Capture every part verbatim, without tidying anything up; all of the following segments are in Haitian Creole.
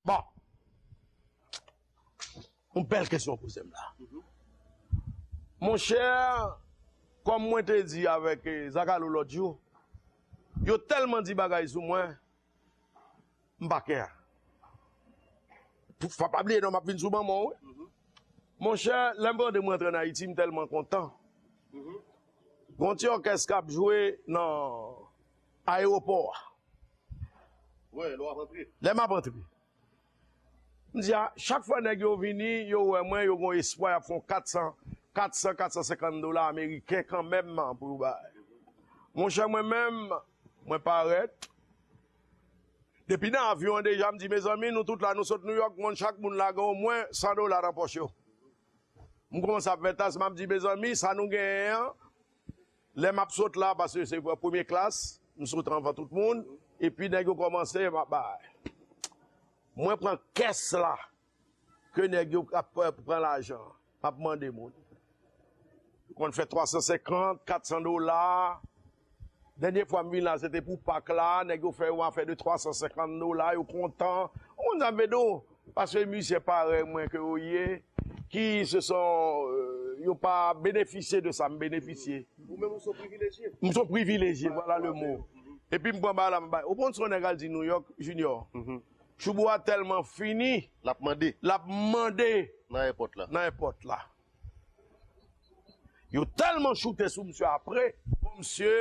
Bon. Yon bèl kesyon w poze m la. Monchè, kòm mwen te di avèk eh, Zakalo lòt jou, yo tèlman di bagay sou mwen, m pa kè. Pou- Fò pa bliye non, m ap vin sou manman w, wi. Monchè, lè m tande mwen antre an Ayiti, m tèlman kontan. Gon ti òkès k ap jwe nan ayewopò a. Lè m ap antre, m di a, chak fwa nèg yo vini, yo wè mwen, yo gon espwa, y ap fè yon kat san, kat san, kat san senkant dola ameriken kanmenm pou yo bay. Monchè, mwen menm, mwen parèt. Depi nan avyon an deja, m di, mezanmi, nou tout la, nou sot Nouyòk, moun, chak moun la gen omwen san dola nan pòch yo. M kòmanse ap fè tas, m ap di, mezanmi, sa nou genyen an, lè m ap sot la, paske se premye klas, m sot anvan tout moun, epi nèg yo kòmanse, m ap bay. Mwen pran kès la, ke nèg yo ap pran lajan, m ap mande moun. Yo konn fè twa san senkant, kat san dola. Dènye fwa m vin la, se te pou Pak la, nèg yo fè yon afè de twa san senkant dola, yo kontan. Ou konn sa m vle di w? Paske mizisyen parèy mwen ke yo ye, ki se son, euh, yo pa benefisye de sa m benefisye. Ou menm ou se yon privilejye. M se yon privilejye, vwala le mo. Epi m pran bagay la, m bay. Ou konn se yon nèg al di Nouyòk, Junior. Choubou a tèlman fini, l ap mande. L ap mande nan èpòt la. Nan èpòt la. Yo tèlman choute sou misye apre. Bon, misye,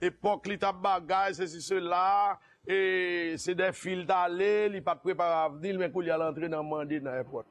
epòk li t ap bagay, sesi, sela, e se de fi l t ale, li pa t prepare avni l, men koulye a l antre nan mande nan èpòt.